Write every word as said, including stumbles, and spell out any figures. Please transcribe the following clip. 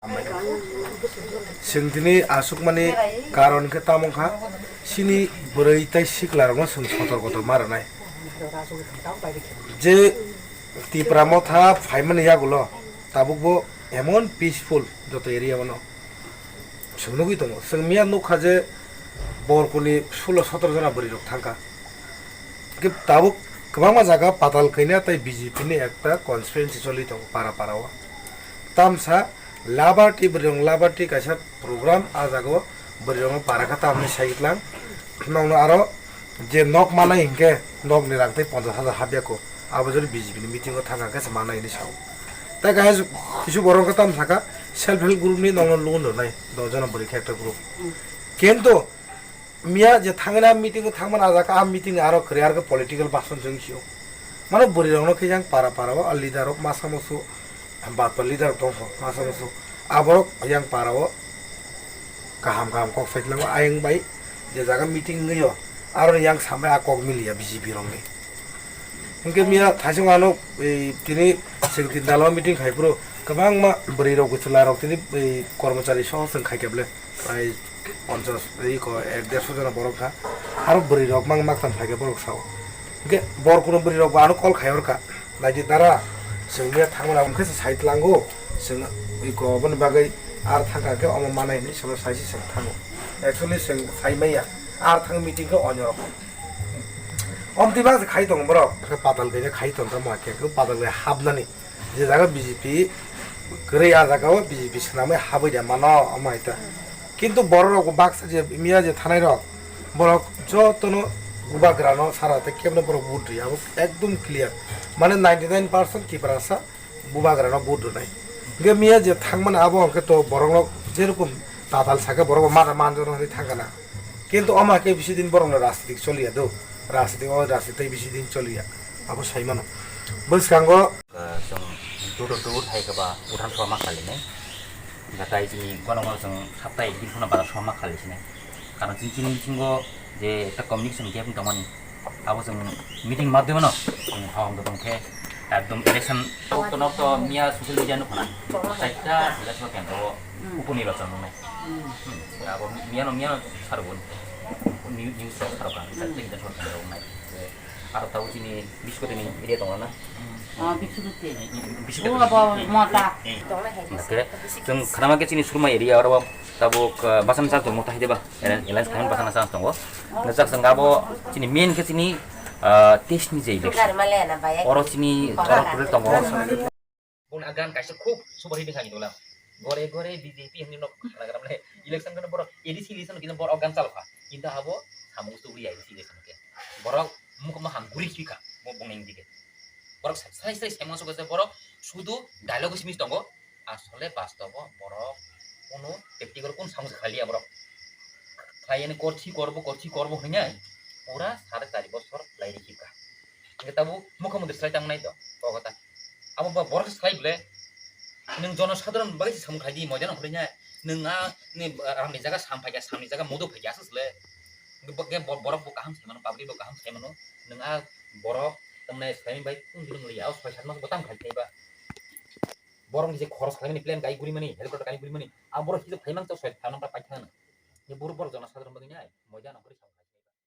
Chwng tini aswkmani karon khe tamo wngkha, chini bwrwi tei siklarokno chwng sotorkoto ma rwnai. Je Tipra Motha phaimani yagulo tabukbo emon peaceful joto area bono chwng nugwi tongo. Chwng miya nukha je Borkuni sulo sotoro jona bwrwirok thangkha. Hwnkhe tabuk kwbangma jaga Patal Kaina tei B J P ni ekta constituency choli tongo para para o. Tamsa Labarti bwrwirok Labarti kaisa program, ah jagao bwrwirokno para kha tamni sai tlang. Nokno aro je nok manai hinkhe nokni rang tei ponchash hajar habya ko. Abo jori B J P ni meeting o thangkha khe se manai hinwi sao. Tei kaisa kisu borok khe tamo sakha self help group ni nokno loan rwnai dos jona bwrwi khe ekta group. Kintu miya je thangna meeting o thangmani ajak, ah meeting aro kwrwi aro khe political bason chwng sio. Mano bwrwi rokno khe yang para para o leader rok masa musu, bad ba leader rok tongkho masa musu. Aborok yang para o kaham kaham kok sai tlango ayang bai je jaga meeting wngwi o aro yang sambai a kok miliya B J P rokni. Hwnkhe miya thaisong ano ei tini chwng tin dalo meeting khai phuru kwbangma bwrwi rok chwla rok tini ei kormochari soho chwng khai khe ble. Prai ponchash, iko ek derso jona borok kha. Aro bwrwi rok mang maktham phaikhe borok sao. Hwnkhe bor kuno bwrwi rok bo ano call khai hor kha. Naidi dara, chwng miya thangmani abo khe se sai tlango. Chwng iko oboni bagwi ar thangkha khe omo manai hinwi sono sai se chwng thango. Actually chwng sai maya. Ar thang meeting khe onyo rok. Om twi bang se khai tongo borok. Khe Patal Kaina khai tongkha ma khe Patal Kaina hapnani. Je jaga B J P kwrwi, ah jaga o B J P swnamwi habwi de mano, omo hai ta. Kintu borok rok baksa je miya je thanai rok, borok jotono bubagra no sara tei kebno borok vote rwi, abo ekdum clear. Mane ninety nine percent Tiprasa bubagra no vote rwnai. Hwnkhe miya je thangmani abo hwnkhe to borok no jerokom tatal sakhe borok bo mada manjoro hinwi thangkha na. Kintu omo hai khe bisi din borok no rajnitik choliya do, rajnitik o rajnitik tei bisi din choliya, abo sai mano. Bwskango. Chwng door to door hai khe ba Bhutan soma khalinai. Gatai chini gono gono chwng sapta ek din kheno bazar soma khali sinai. Karon chini, chini bisingo je ekta communication gap wng tongmani. Abo chwng meeting madhyamano chwng hom tong khe ekdom election kono to miya social media nukho na. Chaita Bidhan Sabha kendro o upo nirbachan wngnai. Abo miyano, miyano sarbo news rok sarbo kan chaita Bidhan Sabha kendro wngnai. Aro tabuk chini biskotini area tongo na? Ah, Biksuruti. Biskotini. Oh, abo Mota. Oke. Chwng khnama khe chini Surma area oro tabuk, ah, bachana chang tongo, tahai deba? Alliance, alliance khaimani bachana chang tongo. Najak chwng abo chini main khe chini, ah, test ni je election. Oro chini oro project tongo. Bun agan kaisa khub super hit khaini dola. Gore gore B J P hwnwi nok khalagram le. Election khe borok A D C election khe borok gan chalokha. Kintu abo samung tubuli A D C election khe. Borok mukhumo ham guri khika. Bo bongni dike. Borok sai sai sai mosok borok sudu dialogue simi tongo. Asole bastobo borok kunu practical kunu samung khaliya borok. Khlaiyani korthi korbo, korthi korbo hwnwi pura sare chari bosor lai rikhi ka. Hingke tabuk mukha mantri slai tang nai to, o kota. Abo ba borok slai ble, nwng jono sadharon bagwi se samung khai di, moidan hori nya, nwng a, ni, ah, ramni jaga sam phai kha, samni jaga modo phai kha, aswk le. Bo, ke bo, borok bo kaham sai mano, public bo kaham sai mano, nwng a borok, tamni slai bai, kung jilung li, a soi sat mas bo tang khai ba. Borok ni je khoros khlaimani plan kai guri mani, helicopter kai guri mani, a borok hijab khai mang chok soi sat nang pai thang. Ye buru borok jono sadharon bagwi nya, moidan hori sam.